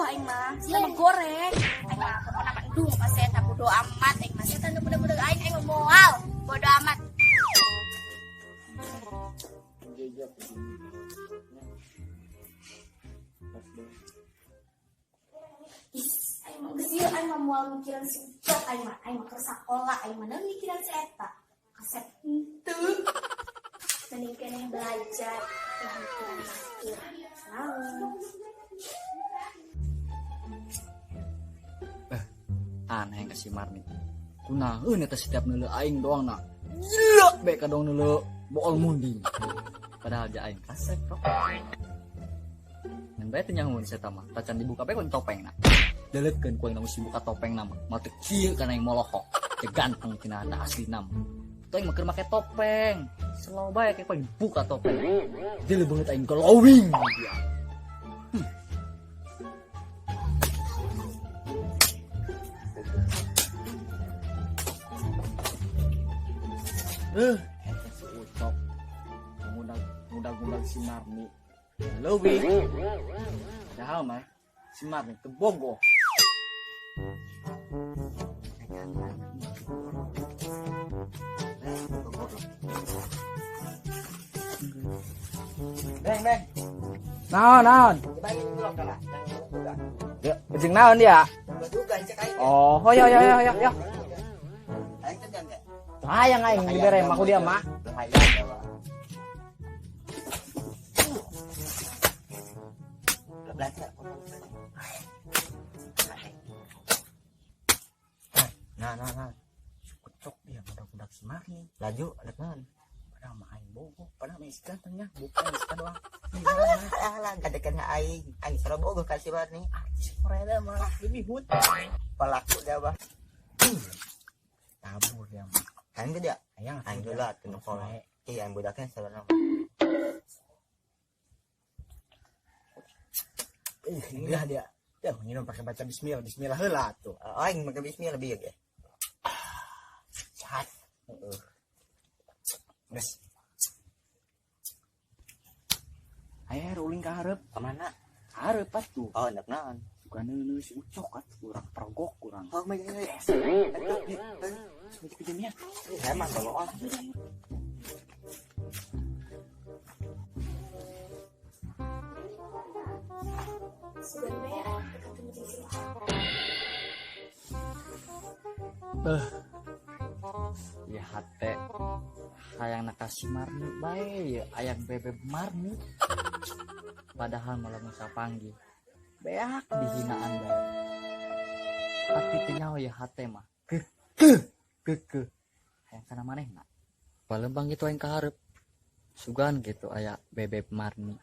Bogoh aing mah. Sia mah goreng. Aing mah pokona mah endung ka si eta, bodo amat aing mah. Si eta nu budak-budak aing, aing mah moal. Bodo amat. Ih, aing mah geus ieu, aing mah moal mikiran si Ucok aing mah. Aing mah keur sakola, aing mah naon mikiran si eta. Kasep henteu. Mending keneh belajar lah mikiran batur. Naon? Aneh ka si Marni. Kunaon eta setiap neuleu aing doang na. Gila bae ka doang neuleu bool munding. Padahal ja aing kasep kok. Ngan bae teu nyahoeun si eta mah. Tacan dibuka bae kun topengna. Leuleutkeun ku aing lamun si buka topengna mah. Moal teu kieu kana aing molohok. Teu ganteng cenah eta aslina mah. Tuh aing mah keur make topeng. Slow bae kayak aing buka topeng. Deuleu beungeut aing glowing dia. Eta si Ucok ngudag-ngudag si Marni. Leuwih. Padahal mah si Marni teu bogoh. Beng, beng. Naon, naon? Ya, jeung naon dia? Oh, yo yo yo yo yo. Hayang aing dibere mah ku dia mah. Nah, nah, nah. Ucok dia budak-budak si Marni. Laju, ada naon? Padahal mah aing bogoh, padahal mah isi gantengnya, bukan isi doang. Alah, alah, gadekeun aing. Aing sarua bogoh ka si Marni. Artis Korea mah lebih hut. Pelaku dia, Bah. Tabur dia mah. Aing dia. Hayang Aing dulu atuh nu kolot. Iya, aing budaknya sebenarnya. Ih, enggak dia. Ya, nginum pakai baca bismillah, bismillah heula atuh. Oh, aing make bismillah lebih ya. Sehat. Heeh. Geus. Ayo rolling ka hareup. Ka mana? Hareup atuh. Oh, hendak naon? Suka neuneu si Ucok atuh, kurang pergok kurang. Oh, my God. Seperti kejamnya. Emang kalau ah. Sebenarnya aing ketemu jeung si Ucok. Ya hate hayang nak kasih Marni bae ya ayang bebeb Marni. Padahal malah musa panggil. Beak dihinaan bae. Tapi teu nyaho ya hate mah. Kekeh, kekeh. Hayang kana manehna. Palembang gitu aing kaharep. Sugan gitu aya bebeb Marni.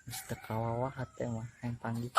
Geus teu kawawa hate mah hayang panggil.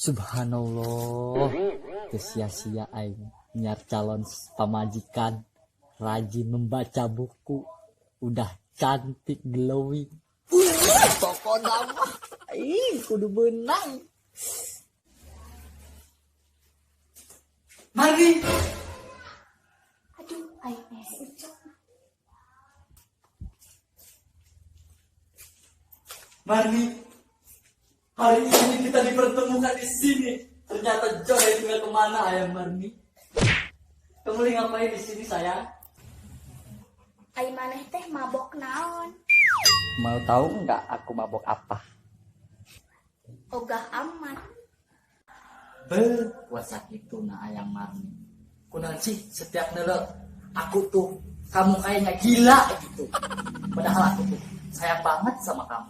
Subhanallah, teu sia-sia aing nyiar calon pamajikan, rajin membaca buku, udah cantik glowing. Pokokna mah ih kudu beunang. Mari. Aduh, aing teh si Ucok. Marni, hari ini kita dipertemukan di sini. Ternyata jodoh itu nggak kemana, ayah Marni. Kamu lagi ngapain di sini, sayang? Ai maneh teh mabok naon? Mau tahu nggak aku mabok apa? Ogah amat. Be, puasa itu na ayang Marni. Kunaon sih setiap nele aku tuh kamu kayaknya gila gitu. Padahal aku tuh sayang banget sama kamu.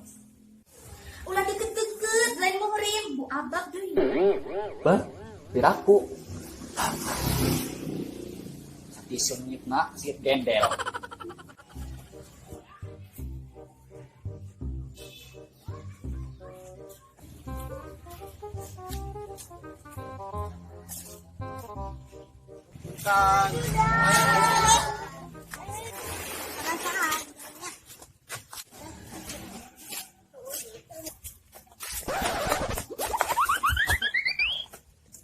Ulah deket-deket, lain muhrim, bu abak deui. Bah, piraku. Disengitna sengit gendel. Kang.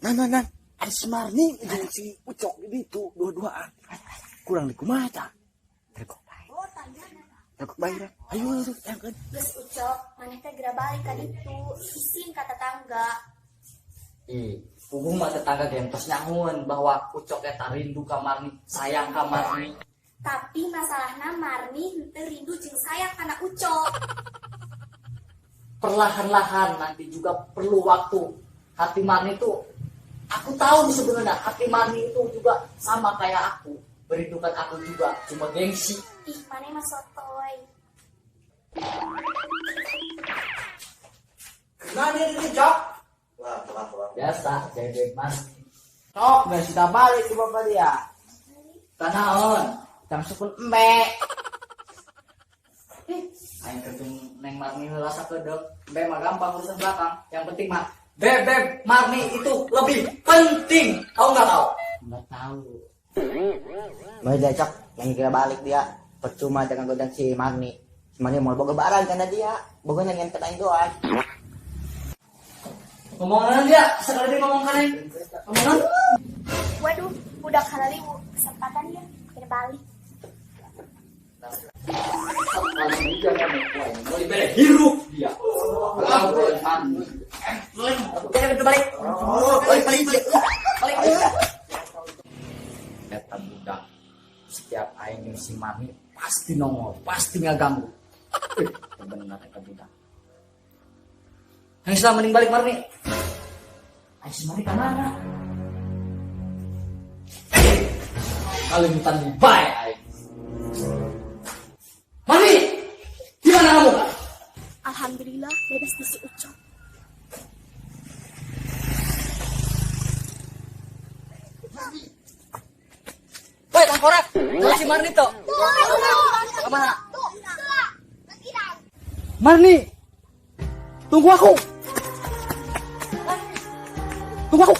Nan, ada si Marni jeung si Ucok di ditu dua-duaan. Kurang di kumaha tah? Terkok bae. Terkok bae. Ayo ayo tangkeun. Geus Ucok, maneh teh geura balik ka ditu, isin ka tetangga. Ih, puguh mah tetangga gentos nyahoeun bahwa Ucok eta rindu ka Marni, sayang ka Marni. Tapi masalahna Marni henteu rindu jeung sayang kana Ucok. Perlahan-lahan nanti juga perlu waktu. Hati Marni tuh, aku tahu nih sebenarnya hati Marni itu juga sama kayak aku, merindukan aku juga, cuma gengsi. Ih, maneh mah sotoy. Mana ini Cok? Wah, wah, wah. Biasa, jadi Marni. Cok, geus kita balik ke bapak dia. Tanaon, Langsung pun embe. Aing kerjung Neng Marni heula sakedeuk, embe mah gampang urusan belakang. Yang penting mah bebeb Marni itu lebih penting. Tahu nggak kau? Nggak tahu. Mau dia Cok, yang kira balik dia. Percuma dengan godaan si Marni. Si Marni mau boga barang karena dia. Boga yang aing doang. Ngomongan dia, sekali dia ngomong kan Neng. Ngomongan. Waduh, udah kalaliwu kesempatan ya, kira balik. Sekali dia ngomong, wah ini mau dibere hirup dia. Balik, balik, balik. Balik. Eta budak setiap aing jeung si Marni pasti nongol, pasti ngaganggu. Bener eta budak. Yang selama mending balik Marni. Aing si Marni ka mana? Kalimutan bae aing. Marni, di mana kamu? Alhamdulillah bebas di si Ucok. Woi, tangkorak. Tuh si Marni tuh. Kemana? Marni, tunggu aku. Tunggu aku.